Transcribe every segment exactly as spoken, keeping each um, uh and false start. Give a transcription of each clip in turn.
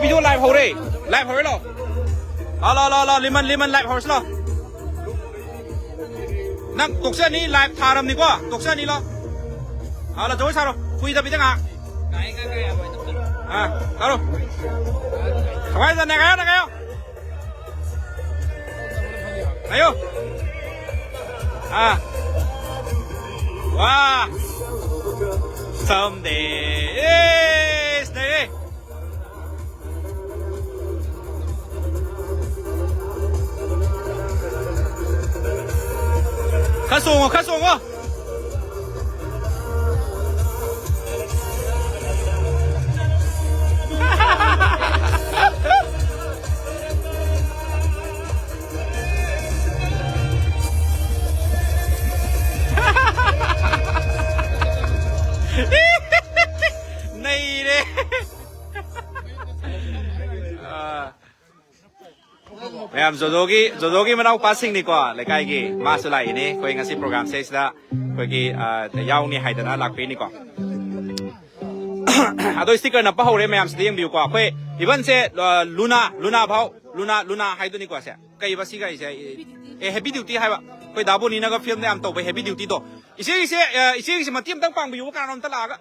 Video live ꯍꯧꯔꯦ꯫ Live ꯍꯧꯔꯦ ꯂꯣ꯫ ꯂꯥꯎ, ꯂꯥꯎ, ꯂꯥꯎ, ꯂꯥꯎ, ꯂꯤꯃꯟ, ꯂꯤꯃꯟ ꯂꯥꯏꯚ ꯍꯧꯔꯁꯤ ꯂꯥꯎ꯫ ꯅꯪ ꯇꯣꯛꯆꯅꯤ, ꯂꯥꯏꯚ ꯊꯥꯔꯝꯅꯤꯀꯣ? ꯇꯣꯛꯆꯅꯤ ꯂꯥꯎ꯫ ꯂꯥꯎ, ꯂꯥꯎ, ꯖꯒꯣꯏ ꯁꯥꯔꯣ꯫ ꯀꯨꯏꯗꯕꯤꯗ ꯉꯥꯏꯍꯥꯛ꯫ ꯑꯥ, ꯁꯥꯔꯣ꯫ ꯊꯋꯥꯏꯗ ꯅꯩꯒꯥꯏꯌꯣ, ꯅꯩꯒꯥꯏꯌꯣ꯫ ꯉꯥꯏꯌꯣ꯫ ꯑꯥ꯫ ꯋꯥ꯫ Someday. ꯑꯦꯁ, ꯅꯩꯔꯦ꯫ ꯈꯔ ꯆꯣꯡꯉꯣ, ꯈꯔ ꯆꯣꯡꯉꯣ꯫ ꯅꯩꯔꯦ꯫ ꯑꯥ꯫ ꯃꯌꯥꯝ ꯖꯣꯖꯣꯒꯤ, ꯖꯣꯖꯣꯒꯤ ꯃꯅꯥꯎꯄꯥꯁꯤꯡꯅꯤꯀꯣ, ꯂꯩꯀꯥꯏꯒꯤ꯫ ꯃꯥꯁꯨ ꯂꯥꯛꯏꯅꯦ ꯑꯩꯈꯣꯏ ꯉꯁꯤ ꯄ꯭ꯔꯣꯒ꯭ꯔꯥꯝꯁꯦ ꯁꯤꯗ ꯑꯩꯈꯣꯏꯒꯤ, ꯑ, ꯌꯥꯎꯅꯤ ꯍꯥꯏꯗꯅ ꯂꯥꯛꯄꯤꯅꯤꯀꯣ꯫ ꯑꯗꯣ ꯁ꯭ꯇꯤꯀꯔ ꯅꯞꯄ ꯍꯧꯔꯦ ꯃꯌꯥꯝꯁꯤꯗ ꯌꯦꯡꯕꯤꯌꯨꯀꯣ꯫ ꯑꯩꯈꯣꯏ ꯏꯚꯟꯁꯦ, ꯑ, ꯂꯨꯅꯥ, ꯂꯨꯅꯥ ꯐꯥꯎ, ꯂꯨꯅꯥ, ꯂꯨꯅꯥ ꯍꯥꯏꯗꯨꯅꯤꯀꯣ ꯁꯦ꯫ ꯀꯩꯕ ꯁꯤꯒ ꯑꯩꯁꯦ? ꯑꯦ, ꯍꯦꯕꯤ ꯗ꯭ꯌꯨꯇꯤ ꯍꯥꯏꯕ꯫ ꯑꯩꯈꯣꯏ ꯗꯥꯕꯣꯅꯤꯅꯒ ꯐꯤꯂꯝꯗ ꯌꯥꯝ ꯇꯧꯕ ꯍꯦꯕꯤ ꯗ꯭ꯌꯨꯇꯤꯗꯣ꯫ ꯏꯆꯦꯒꯤꯁꯦ, ꯑ, ꯏꯆꯦꯒꯤꯁꯦ ꯃꯇꯦꯡ ꯑꯝꯇꯪ ꯄꯥꯡꯕꯤꯌꯨ ꯀꯅꯥꯅꯣ ꯑꯝꯇ ꯂꯥꯛꯑꯒ꯫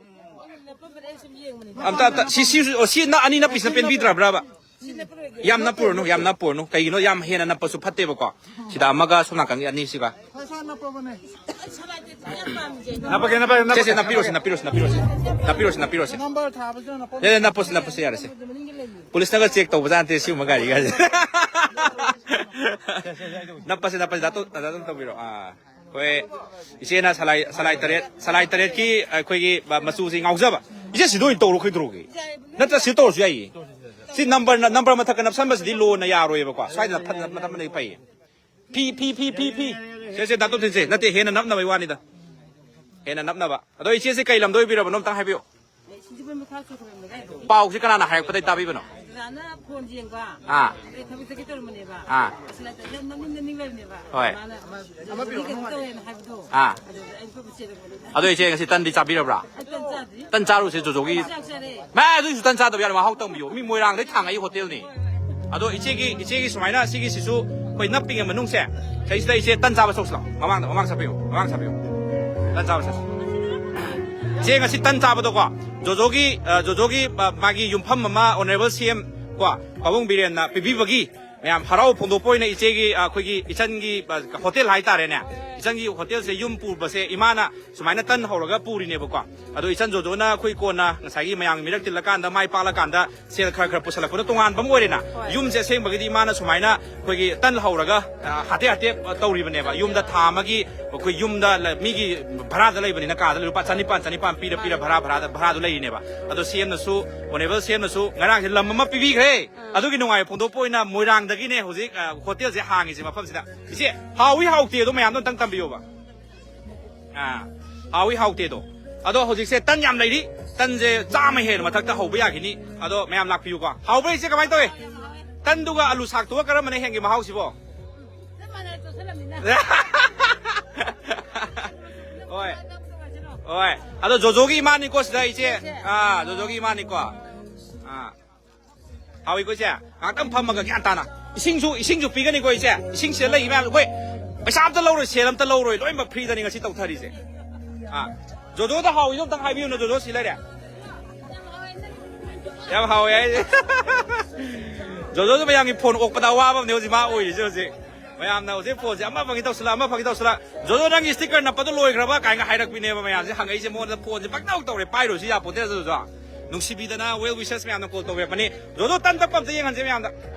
ꯑꯝꯇ, ꯑꯝꯇ, ꯁꯤ, ꯁꯤ, ꯑꯣ, ꯁꯤ ꯅ-, ꯑꯅꯤ ꯅꯞꯄꯤꯁꯤꯅ ꯄꯦꯟꯕꯤꯗ꯭ꯔꯕ꯭ꯔꯕ? ꯌꯥꯝ ꯅꯞꯄꯨꯔꯅꯨ, ꯌꯥꯝ ꯅꯞꯄꯨꯔꯅꯨ꯫ ꯀꯩꯒꯤꯅꯣ, ꯌꯥꯝ ꯍꯦꯟꯅ ꯅꯞꯄꯁꯨ ꯐꯠꯇꯦꯕꯀꯣ꯫ ꯁꯤꯗ ꯑꯃꯒ ꯁꯣꯝ ꯅꯥꯀꯟꯒꯤ ꯑꯅꯤꯁꯤꯒ꯫ ꯅꯞꯄꯒꯦ, ꯅꯞꯄꯒꯦ, ꯁꯦ, ꯁꯦ, ꯅꯞꯄꯤꯔꯣꯁꯦ, ꯅꯞꯄꯤꯔꯣꯁꯦ, ꯅꯞꯄꯤꯔꯣꯁꯦ꯫ ꯅꯞꯄꯤꯔꯣꯁꯦ, ꯅꯞꯄꯤꯔꯣꯁꯦ꯫ ꯅꯝꯕꯔ ꯊꯥꯕꯁꯤꯅ ꯅꯞꯄ-, ꯌꯥꯔꯦ, ꯅꯞꯄꯣꯁꯦ, ꯅꯞꯄꯣꯁꯦ, ꯌꯥꯔꯦꯁꯦ꯫ ꯄꯨꯂꯤꯁꯅꯒ ꯆꯦꯛ ꯇꯧꯕꯖꯥꯠ ꯅꯠꯇꯦ ꯁꯤꯒꯨꯝꯕ ꯒꯥꯔꯤꯒꯁꯦ꯫ ꯅꯞꯄꯁꯦ, ꯅꯞꯄꯁꯦ, ꯗꯥ ꯇꯣ-, ꯗꯥ ꯇꯣꯝ ꯇꯧꯕꯤꯔꯣ꯫ ꯑꯥ꯫ ꯑꯩꯈꯣꯏ ꯏꯆꯦꯅ ꯁꯂꯥꯏ, ꯁꯂꯥꯏ ꯇꯔꯦꯠ, ꯁꯂꯥꯏ ꯇꯔꯦꯠꯀꯤ ꯑꯩꯈꯣꯏꯒꯤ ꯃꯆꯨꯁꯤ ꯉꯥꯎꯖꯕ꯫ ꯏꯆꯦ, ꯁꯤꯗ ꯑꯣꯏꯅ ꯇꯧꯔꯣ, ꯀꯩꯗꯧꯔꯒꯦ? ꯅꯠꯇ꯭ꯔ ꯁꯤꯗ ꯇꯧꯔꯁꯨ ꯌꯥꯏꯌꯦ꯫ ꯁꯤ ꯅꯝꯕꯔ, ꯅꯝꯕꯔ ꯃꯊꯛꯇ ꯅꯞꯁꯟꯕꯁꯤꯗꯤ ꯂꯣꯅ ꯌꯥꯔꯣꯏꯕꯀꯣ꯫ ꯁ꯭ꯋꯥꯏꯗ ꯅꯞꯊ-, ꯅꯞꯊꯕꯅꯗꯤ ꯐꯩꯌꯦ꯫ ꯐꯤ, ꯐꯤ, ꯐꯤ, ꯐꯤ, ꯐꯤ꯫ ꯁꯦ, ꯁꯦ, ꯗꯥ ꯇꯣꯝꯊꯤꯟꯁꯦ꯫ ꯅꯠꯇꯦ, ꯍꯦꯟꯅ ꯅꯞꯅꯕꯩ ꯋꯥꯅꯤꯗ꯫ ꯍꯦꯟꯅ ꯅꯞꯅꯕ꯫ ꯑꯗꯣ ꯏꯆꯦꯁꯦ ꯀꯩ ꯂꯝꯗ ꯑꯣꯏꯕꯤꯔꯕꯅꯣ ꯑꯝꯇꯪ ꯍꯥꯏꯕꯤꯌꯨ꯫ ꯄꯥꯎꯁꯤ ꯀꯅꯥꯅ ꯍꯥꯏꯔꯛꯄꯗꯩ ꯇꯥꯕꯤꯕꯅꯣ? ꯑꯣꯖꯥꯅ ꯐꯣꯟ ꯌꯦꯡꯕ꯫ ꯑꯥ꯫ ꯑꯩ ꯊꯕꯛ ꯆꯠꯀꯦ ꯇꯧꯔꯝꯕꯅꯦꯕ꯫ ꯑꯥ꯫ ꯑꯁ, ꯅꯠꯇꯦ, ꯌꯥꯝ ꯅꯣꯛꯅꯤꯡ ꯅꯣꯛꯅꯤꯡ ꯂꯩꯕꯅꯦꯕ꯫ ꯍꯣꯏ꯫ ꯃꯥꯅ, "ꯖꯣꯖꯣꯒꯤ ꯀꯩꯅꯣ ꯇꯧꯋꯦꯅ" ꯍꯥꯏꯕꯗꯣ꯫ ꯑꯥ꯫ ꯑꯗꯨꯗ ꯑꯩ ꯄꯨꯔ ꯆꯦꯜꯂꯛꯄꯅꯤꯗ꯫ ꯑꯗꯣ ꯏꯆꯦ, ꯉꯁꯤ ꯇꯟꯗꯤ ꯆꯥꯕꯤꯔꯕ꯭ꯔꯥ? ꯑꯩ ꯇꯟ ꯆꯥꯗ꯭ꯔꯤ꯫ ꯇꯟ ꯆꯥꯔꯨꯁꯦ ꯖꯣꯖꯣꯒꯤ꯫ ꯆꯥꯛ ꯆꯥꯔꯦ꯫ ꯃꯥ ꯑꯗꯨꯏꯁꯨ ꯇꯟ ꯆꯥꯗꯕ ꯌꯥꯔꯣꯏ, ꯃꯍꯥꯎ ꯇꯪꯕꯤꯌꯨ꯫ ꯃꯤ ꯃꯣꯏꯔꯥꯡꯗꯩ ꯊꯥꯡꯉꯛꯏ ꯍꯣꯇꯦꯜꯅꯤ꯫ ꯑꯗꯣ ꯏꯆꯦꯒꯤ, ꯏꯆꯦꯒꯤ ꯁꯨꯃꯥꯏꯅ ꯁꯤꯒꯤ ꯁꯤꯁꯨ ꯑꯩꯈꯣꯏ ꯅꯞꯄꯤꯉꯩ ꯃꯅꯨꯡꯁꯦ, ꯁꯤꯗꯩꯁꯤꯗ ꯏꯆꯦ ꯇꯟ ꯆꯥꯕ ꯆꯧꯁꯤ ꯂꯥꯎ꯫ ꯃꯃꯥꯡꯗ, ꯃꯃꯥꯡ ꯆꯠꯄꯤꯌꯨ, ꯃꯃꯥꯡ ꯆꯠꯄꯤꯌꯨ꯫ ꯇꯟ ꯆꯥꯕ ꯆꯠꯁꯤ꯫ ꯏꯆꯦ ꯉꯁꯤ ꯇꯟ ꯆꯥꯕꯗꯣꯀꯣ, ꯖꯣꯖꯣꯒꯤ, ꯑ, ꯖꯣꯖꯣꯒꯤ, ꯑ, ꯃꯥꯒꯤ ꯌꯨꯝꯐꯝ ꯑꯃ ꯑꯣꯅꯔꯦꯕꯜ ꯁꯤ ꯑꯦꯝ ꯀꯣ, ꯄꯥꯕꯨꯡ ꯕꯤꯔꯦꯟꯅ ꯄꯤꯕꯤꯕꯒꯤ ꯃꯌꯥꯝ ꯍꯔꯥꯎ ꯐꯣꯡꯗꯣꯛꯄ ꯑꯣꯏꯅ ꯏꯆꯦꯒꯤ, ꯑ, ꯑꯩꯈꯣꯏꯒꯤ ꯏꯆꯟꯒꯤ, ꯑ, ꯍꯣꯇꯦꯜ ꯍꯥꯏꯇꯥꯔꯦꯅꯦ, ꯏꯆꯟꯒꯤ ꯍꯣꯇꯦꯜꯁꯦ ꯌꯨꯝ ꯄꯨꯕꯁꯦ ꯏꯃꯥꯅ ꯁꯨꯃꯥꯏꯅ ꯇꯟ ꯍꯧꯔꯒ ꯄꯨꯔꯤꯅꯦꯕꯀꯣ꯫ ꯑꯗꯣ ꯏꯆꯟ ꯖꯣꯖꯣꯅ ꯑꯩꯈꯣꯏ ꯀꯣꯟꯅ ꯉꯁꯥꯏꯒꯤ ꯃꯌꯥꯝꯒꯤ ꯃꯤꯔꯛ ꯇꯤꯜꯂꯀꯥꯟꯗ, ꯃꯥꯏ ꯄꯥꯛꯂꯀꯥꯟꯗ ꯁꯦꯜ ꯈꯔ ꯈꯔ ꯄꯨꯁꯜꯂꯛꯄꯗꯣ ꯇꯣꯉꯥꯟꯕ ꯑꯃ ꯑꯣꯏꯔꯦꯅ꯫ ꯍꯣꯏ꯫ ꯌꯨꯝꯁꯦ ꯑꯁꯦꯡꯕꯒꯤꯗꯤ ꯏꯃꯥꯅ ꯁꯨꯃꯥꯏꯅ ꯑꯩꯈꯣꯏꯒꯤ ꯇꯟ ꯍꯧꯔꯒ, ꯑ, ꯍꯥꯇꯦ ꯍꯥꯇꯦ ꯇꯧꯔꯤꯕꯅꯦꯕ꯫ ꯌꯨꯝꯗ ꯊꯥ ꯑꯃꯒꯤ ꯑꯩꯈꯣꯏ ꯌꯨꯝꯗ ꯂ-, ꯃꯤꯒꯤ ꯚꯔꯥꯗ ꯂꯩꯕꯅꯤꯅ ꯀꯥꯗ ꯂꯨꯄꯥ ꯆꯅꯤꯄꯥꯟ, ꯆꯅꯤꯄꯥꯟ ꯄꯤꯔ ꯄꯤꯔ ꯚꯔꯥ, ꯚꯔꯥꯗ, ꯚꯔꯥꯗꯣ ꯂꯩꯔꯤꯅꯦꯕ꯫ ꯑꯗꯣ ꯁꯤ ꯑꯦꯝꯅꯁꯨ, ꯑꯣꯅꯦꯕꯜ ꯁꯤ ꯑꯦꯝꯅꯁꯨ ꯉꯔꯥꯡꯁꯦ ꯂꯝ ꯑꯃ ꯄꯤꯕꯤꯈ꯭ꯔꯦ꯫ ꯑꯥ꯫ ꯑꯗꯨꯒꯤ ꯅꯨꯡꯉꯥꯏꯕ ꯐꯣꯡꯗꯣꯛꯄ ꯑꯣꯏꯅ ꯃꯣꯏꯔꯥꯡꯗꯒꯤꯅꯦ ꯍꯧꯖꯤꯛ, ꯑ, ꯍꯣꯇꯦꯜꯁꯦ ꯍꯥꯡꯉꯤꯁꯦ ꯃꯐꯝꯁꯤꯗ꯫ ꯏꯆꯦ, ꯍꯥꯎꯏ ꯍꯥꯎꯇꯦ ꯑꯗꯣ ꯃꯌꯥꯝꯗꯣ ꯑꯝꯇꯪ ꯇꯝꯕꯤꯌꯣꯕ꯫ ꯑꯥ, ꯍꯥꯎꯏ ꯍꯥꯎꯇꯦꯗꯣ꯫ ꯑꯗꯣ ꯍꯧꯖꯤꯛꯁꯦ ꯇꯟ ꯌꯥꯝ ꯂꯩꯔꯤ꯫ ꯇꯟꯁꯦ ꯆꯥꯝꯃ ꯍꯦꯟꯅ ꯃꯊꯛꯇ ꯍꯧꯕ ꯌꯥꯈꯤꯅꯤ꯫ ꯑꯗꯣ ꯃꯌꯥꯝ ꯂꯥꯛꯄꯤꯌꯨꯀꯣ꯫ ꯍꯥꯎꯕ꯭ꯔꯥ ꯏꯆꯦ, ꯀꯃꯥꯏꯅ ꯇꯧꯋꯤ? ꯇꯟꯗꯨꯒ ꯑꯂꯨ ꯁꯥꯛꯇꯨꯒ ꯀꯔꯝꯕꯅ ꯍꯦꯟꯒꯦ ꯃꯍꯥꯎꯁꯤꯕꯣ? ꯍꯣꯏ꯫ ꯍꯣꯏ꯫ ꯑꯗꯣ ꯖꯣꯖꯣꯒꯤ ꯏꯃꯥꯅꯤꯀꯣ ꯁꯤꯗ ꯏꯆꯦ꯫ ꯑꯥ, ꯖꯣꯖꯣꯒꯤ ꯏꯃꯥꯅꯤꯀꯣ꯫ ꯑꯥ꯫ ꯍꯥꯎꯏꯀꯣ ꯏꯆꯦ? ꯉꯥꯏꯍꯥꯛꯇꯪ ꯐꯝꯃꯒ ꯒ꯭ꯌꯥꯟ ꯇꯥꯅ꯫ ꯏꯁꯤꯡꯁꯨ, ꯏꯁꯤꯡꯁꯨ ꯄꯤꯒꯅꯤꯀꯣ ꯏꯆꯦ? ꯏꯁꯤꯡ ꯁꯤꯗ ꯂꯩ ꯃꯌꯥꯝ, ꯑꯩꯈꯣꯏ ꯄꯩꯁꯥ ꯑꯝꯇ ꯂꯧꯔꯣꯏ, ꯁꯦꯜ ꯑꯝꯇ ꯂꯧꯔꯣꯏ, ꯂꯣꯏꯅꯃꯛ ꯐ꯭ꯔꯤꯗꯅꯤ ꯉꯁꯤ ꯇꯧꯊꯔꯤꯁꯦ꯫ ꯑꯥ, ꯖꯣꯖꯣꯗ ꯍꯥꯎꯏꯗꯣ ꯑꯝꯇꯪ ꯍꯥꯏꯕꯤꯌꯨꯅ, ꯖꯣꯖꯣ ꯁꯤ ꯂꯩꯔꯦ꯫ ꯌꯥꯝ ꯍꯥꯎꯋꯦ ꯍꯥꯏꯁꯦ꯫ ꯖꯣꯖꯣꯁꯨ ꯃꯌꯥꯝꯒꯤ ꯐꯣꯟ ꯑꯣꯛꯄꯗ ꯑꯋꯥꯕ ꯑꯃꯅꯦ ꯍꯧꯖꯤꯛ ꯃꯥ ꯑꯣꯏꯔꯤꯁꯦ ꯍꯧꯖꯤꯛ꯫ ꯃꯌꯥꯝꯅ ꯍꯧꯖꯤꯛ ꯐꯣꯟꯁꯦ ꯑꯃ ꯐꯪꯉꯤ ꯇꯧꯁꯤꯜꯂ, ꯑꯃ ꯐꯪꯉꯤ ꯇꯧꯁꯤꯜꯂ, "ꯖꯣꯖꯣ, ꯅꯪꯒꯤ sticker ꯅꯞꯄꯗꯣ ꯂꯣꯏꯈ꯭ꯔꯕ?" ꯀꯥꯏꯅꯒ ꯍꯥꯏꯔꯛꯄꯤꯅꯦꯕ ꯃꯌꯥꯝꯁꯦ ꯍꯪꯉꯛꯏꯁꯦ꯫ ꯃꯉꯣꯟꯗ ꯐꯣꯟꯁꯦ ꯄꯪꯇꯧ ꯇꯧꯔꯦ, ꯄꯥꯏꯔꯨꯁꯨ ꯌꯥꯄꯣꯠꯇꯦ꯫ ꯖꯣꯖꯣ, ꯅꯨꯡꯁꯤꯕꯤꯗꯅ well wishers ꯃꯌꯥꯝꯅ call ꯇꯧꯕꯤꯔꯛꯄꯅꯤ꯫ ꯖꯣꯖꯣ, ꯇꯟ ꯇꯛꯄ ꯑꯝꯇ ꯌꯦꯡꯍꯟꯁꯦ ꯃꯌꯥꯝꯗ꯫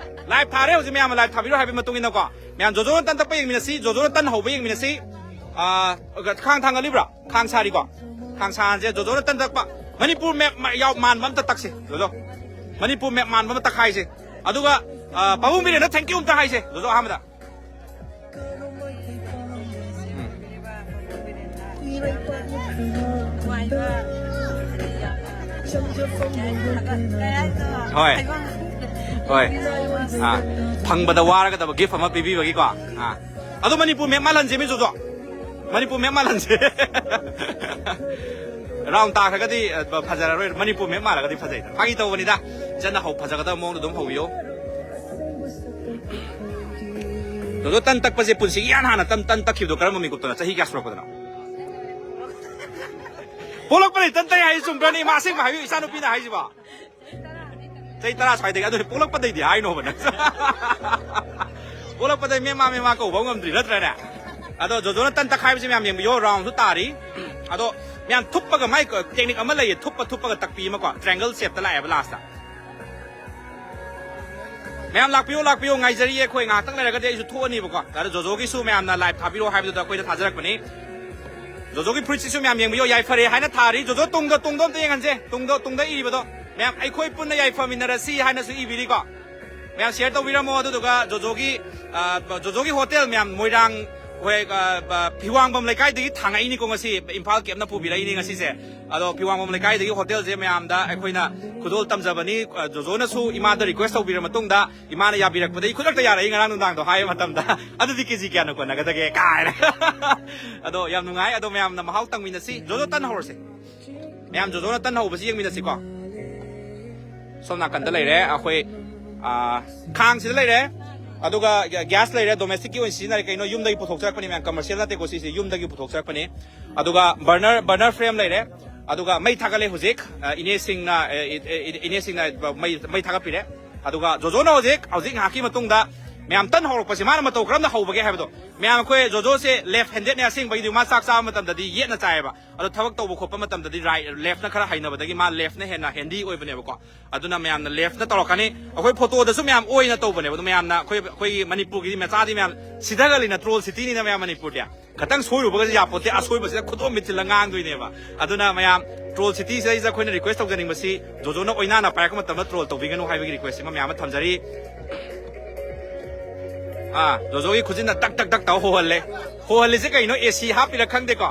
Live ꯊꯥꯔꯦ ꯍꯧꯖꯤꯛ, ꯃꯌꯥꯝꯅ live ꯊꯥꯕꯤꯔꯣ ꯍꯥꯏꯕꯒꯤ ꯃꯇꯨꯡ ꯏꯟꯅꯀꯣ꯫ ꯃꯌꯥꯝ, ꯖꯣꯖꯣꯅ ꯇꯟ ꯇꯛꯄ ꯌꯦꯡꯃꯤꯟꯅꯁꯤ, ꯖꯣꯖꯣꯅ ꯇꯟ ꯍꯧꯕ ꯌꯦꯡꯃꯤꯟꯅꯁꯤ꯫ ꯑꯥ, ꯈꯥꯡ ꯊꯥꯡꯒꯠꯂꯤꯕ꯭ꯔꯥ? ꯈꯥꯡ ꯁꯥꯔꯤꯀꯣ? ꯈꯥꯡ ꯁꯥꯍꯟꯁꯦ꯫ ꯖꯣꯖꯣꯅ ꯇꯟ ꯇꯛꯄ꯫ ꯃꯅꯤꯄꯨꯔ map ꯃ-, ꯌꯥꯎ-, ꯃꯥꯟꯕ ꯑꯝꯇ ꯇꯛꯁꯦ, ꯖꯣꯖꯣ꯫ ꯃꯅꯤꯄꯨꯔ map ꯃꯥꯟꯕ ꯑꯃ ꯇꯛꯈꯥꯏꯁꯦ꯫ ꯑꯗꯨꯒ, ꯑ, ꯄꯥꯕꯨꯡ ꯕꯤꯔꯦꯟꯗ thank you ꯑꯝꯇ ꯍꯥꯏꯁꯦ, ꯖꯣꯖꯣ, ꯑꯍꯥꯟꯕꯗ꯫ ꯎꯝ꯫ ꯍꯣꯏ꯫ ꯍꯣꯏ꯫ ꯑꯥ, ꯐꯪꯕꯗ ꯋꯥꯔꯒꯗꯕ ꯒꯤꯐ ꯑꯃ ꯄꯤꯕꯤꯕꯒꯤꯀꯣ꯫ ꯑꯥ, ꯑꯗꯣ ꯃꯅꯤꯄꯨꯔ ꯃꯦꯞ ꯃꯥꯜꯍꯟꯁꯦ ꯃꯤ ꯖꯣꯖꯣ꯫ ꯃꯅꯤꯄꯨꯔ ꯃꯦꯞ ꯃꯥꯜꯍꯟꯁꯦ꯫ ꯔꯥꯎꯟ ꯇꯥꯈ꯭ꯔꯒꯗꯤ, ꯑ, ꯐꯖꯔꯔꯣꯏ꯫ ꯃꯅꯤꯄꯨꯔ ꯃꯦꯞ ꯃꯥꯜꯂꯒꯗꯤ ꯐꯖꯩꯗ꯫ ꯐꯥꯒꯤ ꯇꯧꯕꯅꯤꯗ꯫ ꯏꯆꯟꯅ ꯍꯧ-, ꯐꯖꯒꯗꯕ ꯃꯑꯣꯡꯗ ꯑꯗꯨꯝ ꯍꯧꯕꯤꯌꯨ꯫ ꯖꯣꯖꯣ ꯇꯟ ꯇꯛꯄꯁꯦ ꯄꯨꯟꯁꯤꯒꯤ ꯏꯍꯥꯟ ꯍꯥꯟꯅ ꯇꯟ, ꯇꯟ ꯇꯛꯈꯤꯕꯗꯣ ꯀꯔꯝꯕ ꯃꯤꯀꯨꯞꯇꯅꯣ? ꯆꯍꯤ ꯀꯌꯥ ꯁꯨꯔꯛꯄꯗꯅꯣ? ꯄꯣꯛꯂꯛꯄꯗꯩ ꯇꯟ ꯇꯛꯑꯦ ꯍꯥꯏꯁꯦ ꯆꯨꯝꯕ꯭ꯔꯅꯦ? ꯏꯃꯥ, ꯑꯁꯦꯡꯕ ꯍꯥꯏꯕꯤꯌꯨ, ꯏꯆꯥꯅꯨꯄꯤꯅ ꯍꯥꯏꯁꯤꯕꯣ꯫ ꯆꯍꯤ ꯇꯔꯥ ꯁ꯭ꯋꯥꯏꯗꯒꯤ꯫ ꯑꯗꯨꯗꯤ ꯄꯣꯛꯂꯛꯄꯗꯩꯗꯤ ꯍꯥꯏꯅꯣꯕ ꯅꯪ꯫ ꯄꯣꯛꯂꯛꯄꯗꯩ ꯃꯦꯃꯥ, ꯃꯦꯃꯥ ꯀꯧꯕ ꯉꯝꯗ꯭ꯔꯤ ꯅꯠꯇ꯭ꯔꯅꯦ? ꯑꯗꯣ ꯖꯣꯖꯣꯅ ꯇꯟ ꯇꯛꯈꯥꯏꯕꯁꯦ ꯃꯌꯥꯝ ꯌꯦꯡꯕꯤꯌꯣ, ꯔꯥꯎꯟꯁꯨ ꯇꯥꯔꯤ꯫ ꯑꯗꯣ ꯃꯌꯥꯝ ꯊꯨꯞꯄꯒ, ꯃꯥꯏ ꯇꯦꯛꯅꯤꯛ ꯑꯃ ꯂꯩꯌꯦ, ꯊꯨꯞꯄ ꯊꯨꯞꯄꯒ ꯇꯛꯄꯤ ꯑꯃꯀꯣ, ꯇ꯭ꯔꯥꯏꯡꯒꯜ ꯁꯦꯞꯇ ꯂꯥꯛꯑꯦꯕ ꯂꯥꯁꯇ꯫ ꯃꯌꯥꯝ ꯂꯥꯛꯄꯤꯌꯣ, ꯂꯥꯛꯄꯤꯌꯣ, ꯉꯥꯏꯖꯔꯤꯌꯦ꯫ ꯑꯩꯈꯣꯏ ꯉꯥꯏꯍꯥꯛꯇꯪ ꯂꯩꯔꯒꯗꯤ ꯑꯩꯁꯨ ꯊꯣꯛꯑꯅꯤꯕꯀꯣ꯫ ꯑꯗꯣ ꯖꯣꯖꯣꯒꯤꯁꯨ ꯃꯌꯥꯝꯅ ꯂꯥꯏꯚ ꯊꯥꯕꯤꯔꯛꯑꯣ ꯍꯥꯏꯕꯗꯨꯗ ꯑꯩꯈꯣꯏꯗ ꯊꯥꯖꯔꯛꯄꯅꯤ꯫ ꯖꯣꯖꯣꯒꯤ ꯐꯨꯔꯤꯠꯁꯤꯁꯨ ꯃꯌꯥꯝ ꯌꯦꯡꯕꯤꯌꯣ, ꯌꯥꯏꯐꯔꯦ ꯍꯥꯏꯅ ꯊꯥꯔꯤ꯫ ꯖꯣꯖꯣ ꯇꯨꯡꯗꯣ, ꯇꯨꯡꯗꯣ ꯑꯝꯇ ꯌꯦꯡꯍꯟꯁꯦ꯫ ꯇꯨꯡꯗꯣ, ꯇꯨꯡꯗ ꯏꯔꯤꯕꯗꯣ꯫ ꯃꯌꯥꯝ, "ꯑꯩꯈꯣꯏ ꯄꯨꯟꯅ ꯌꯥꯏꯐꯃꯤꯟꯅꯔꯁꯤ" ꯍꯥꯏꯅꯁꯨ ꯏꯕꯤꯔꯤꯀꯣ꯫ ꯃꯌꯥꯝ ꯁꯤꯌꯔ ꯇꯧꯕꯤꯔꯝꯃꯣ꯫ ꯑꯗꯨꯗꯨꯒ ꯖꯣꯖꯣꯒꯤ, ꯑ, ꯖꯣꯖꯣꯒꯤ ꯍꯣꯇꯦꯜ ꯃꯌꯥꯝ ꯃꯣꯏꯔꯥꯡ, ꯍꯣꯏ, ꯑ, ꯑ, ꯐꯤꯋꯥꯡꯕꯝ ꯂꯩꯀꯥꯏꯗꯒꯤ ꯊꯥꯡꯉꯛꯏꯅꯤꯀꯣ ꯉꯁꯤ꯫ ꯏꯝꯐꯥꯜ ꯀꯦꯞꯅ ꯄꯨꯕꯤꯔꯛꯏꯅꯤ ꯉꯁꯤꯁꯦ꯫ ꯑꯗꯣ ꯐꯤꯋꯥꯡꯕꯝ ꯂꯩꯀꯥꯏꯗꯒꯤ ꯍꯣꯇꯦꯜꯁꯦ ꯃꯌꯥꯝꯗ ꯑꯩꯈꯣꯏꯅ ꯈꯨꯗꯣꯜ ꯇꯝꯖꯕꯅꯤ꯫ ꯑ, ꯖꯣꯖꯣꯅꯁꯨ ꯏꯃꯥꯗ ꯔꯤꯀ꯭ꯋꯦꯁ ꯇꯧꯕꯤꯔ ꯃꯇꯨꯡꯗ ꯏꯃꯥꯅ ꯌꯥꯕꯤꯔꯛꯄꯗꯒꯤ ꯈꯨꯗꯛꯇ ꯌꯥꯔꯛꯏ ꯉꯔꯥꯡ ꯅꯨꯡꯗꯥꯡꯗꯣ ꯍꯥꯏꯕ ꯃꯇꯝꯗ꯫ "ꯑꯗꯨꯗꯤ ꯀꯦ ꯖꯤ ꯀꯌꯥꯅ ꯀꯣꯟꯅꯒꯗꯒꯦ?" ꯀꯥꯏꯅ꯫ ꯑꯗꯣ ꯌꯥꯝ ꯅꯨꯡꯉꯥꯏ꯫ ꯑꯗꯣ ꯃꯌꯥꯝꯅ ꯃꯍꯥꯎ ꯇꯪꯃꯤꯟꯅꯁꯤ꯫ ꯖꯣꯖꯣ ꯇꯟ ꯍꯧꯔꯁꯦ꯫ ꯃꯌꯥꯝ ꯖꯣꯖꯣꯅ ꯇꯟ ꯍꯧꯕꯁꯤ ꯌꯦꯡꯃꯤꯟꯅꯁꯤꯀꯣ꯫ ꯁꯣꯝ ꯅꯥꯀꯟꯗ ꯂꯩꯔꯦ ꯑꯩꯈꯣꯏ, ꯑꯥ, ꯈꯥꯡꯁꯤꯗ ꯂꯩꯔꯦ꯫ ꯑꯗꯨꯒ ꯒ꯭ꯌꯥ-, ꯒ꯭ꯌꯥꯁ ꯂꯩꯔꯦ, ꯗꯣꯃꯦꯁꯇꯤꯛꯀꯤ ꯑꯣꯏꯅ ꯁꯤꯖꯤꯟꯅꯔꯦ꯫ ꯀꯩꯅꯣ, ꯌꯨꯝꯗꯒꯤ ꯄꯨꯊꯣꯛꯆꯔꯛꯄꯅꯤ ꯃꯌꯥꯝ, ꯀꯃꯔꯁꯤꯌꯦꯜ ꯅꯠꯇꯦꯀꯣ ꯁꯤꯁꯦ, ꯌꯨꯝꯗꯒꯤ ꯄꯨꯊꯣꯛꯆꯔꯛꯄꯅꯤ꯫ ꯑꯗꯨꯒ ꯕꯔꯅꯔ, ꯕꯔꯅꯔ ꯐ꯭ꯔꯦꯝ ꯂꯩꯔꯦ꯫ ꯑꯗꯨꯒ ꯃꯩ ꯊꯥꯒꯠꯂꯦ ꯍꯧꯖꯤꯛ꯫ ꯑ, ꯏꯅꯦꯁꯤꯡꯅ, ꯑ, ꯏ-, ꯏ-, ꯏꯅꯦꯁꯤꯡꯅ ꯃꯩ, ꯃꯩ ꯊꯥꯒꯠꯄꯤꯔꯦ꯫ ꯑꯗꯨꯒ ꯖꯣꯖꯣꯅ ꯍꯧꯖꯤꯛ, ꯍꯧꯖꯤꯛ ꯉꯥꯏꯍꯥꯛꯀꯤ ꯃꯇꯨꯡꯗ ꯃꯌꯥꯝ ꯇꯟ ꯍꯧꯔꯛꯄꯁꯤ ꯃꯥꯅ ꯃꯇꯧ ꯀꯔꯝꯅ ꯍꯧꯕꯒꯦ ꯍꯥꯏꯕꯗꯣ꯫ ꯃꯌꯥꯝ ꯑꯩꯈꯣꯏ ꯖꯣꯖꯣꯁꯦ ꯂꯦꯐ ꯍꯦꯟꯗꯦꯗꯅꯦ ꯑꯁꯦꯡꯕꯒꯤꯗꯤ, ꯃꯥ ꯆꯥꯛ ꯆꯥꯕ ꯃꯇꯝꯗꯗꯤ ꯌꯦꯠꯅ ꯆꯥꯏꯌꯦꯕ꯫ ꯑꯗꯣ ꯊꯕꯛ ꯇꯧꯕ ꯈꯣꯠꯄ ꯃꯇꯝꯗꯗꯤ ꯔꯥꯏꯠ, ꯂꯦꯐꯅ ꯈꯔ ꯍꯩꯅꯕꯗꯒꯤ ꯃꯥ ꯂꯦꯐꯅ ꯍꯦꯟꯅ ꯍꯦꯟꯗꯤ ꯑꯣꯏꯕꯅꯦꯕꯀꯣ꯫ ꯑꯗꯨꯅ ꯃꯌꯥꯝꯅ ꯂꯦꯐꯇ ꯇꯧꯔꯛꯀꯅꯤ꯫ ꯑꯩꯈꯣꯏ ꯐꯣꯇꯣꯗꯁꯨ ꯃꯌꯥꯝ ꯑꯣꯏꯅ ꯇꯧꯕꯅꯦꯕ꯫ ꯑꯗꯣ ꯃꯌꯥꯝꯅ ꯑꯩꯈꯣꯏ, ꯑꯩꯈꯣꯏꯒꯤ ꯃꯅꯤꯄꯨꯔꯒꯤꯗꯤ ꯃꯆꯥꯗꯤ ꯃꯌꯥꯝ ꯁꯤꯊꯒꯜꯂꯤꯅ, ꯇ꯭ꯔꯣꯜ ꯁꯤꯇꯤꯅꯤꯅ ꯃꯌꯥꯝ ꯃꯅꯤꯄꯨꯔꯗꯤ꯫ ꯈꯇꯪ ꯁꯣꯏꯔꯨꯕꯒꯁꯦ ꯌꯥꯄꯣꯠꯇꯦ, ꯑꯁꯣꯏꯕꯁꯤꯗ ꯈꯨꯗꯣꯝ ꯃꯤꯠꯊꯤꯜꯂ ꯉꯥꯡꯗꯣꯏꯅꯦꯕ꯫ ꯑꯗꯨꯅ ꯃꯌꯥꯝ ꯇ꯭ꯔꯣꯜ ꯁꯤꯇꯤꯁꯤꯗꯩꯁꯤꯗ ꯑꯩꯈꯣꯏꯅ ꯔꯤꯀ꯭ꯋꯦꯁ ꯇꯧꯖꯅꯤꯡꯕꯁꯤ ꯖꯣꯖꯣꯅ ꯑꯣꯏꯅꯥꯅ ꯄꯥꯏꯔꯛꯄ ꯃꯇꯝꯗ ꯇ꯭ꯔꯣꯜ ꯇꯧꯕꯤꯒꯅꯨ ꯍꯥꯏꯕꯒꯤ ꯔꯤꯀ꯭ꯋꯦꯁ ꯑꯃ ꯃꯌꯥꯝ ꯑꯃ ꯊꯝꯖꯔꯤ꯫ ꯑꯥ, ꯖꯣꯖꯣꯒꯤ ꯈꯨꯖꯤꯟꯅ ꯇꯛ ꯇꯛ ꯇꯛ ꯇꯧ ꯍꯣꯍꯜꯂꯦ꯫ ꯍꯣꯍꯜꯂꯤꯁꯦ ꯀꯩꯅꯣ? ꯑꯦ ꯁꯤ ꯍꯥꯞꯄꯤꯔ ꯈꯪꯗꯦꯀꯣ꯫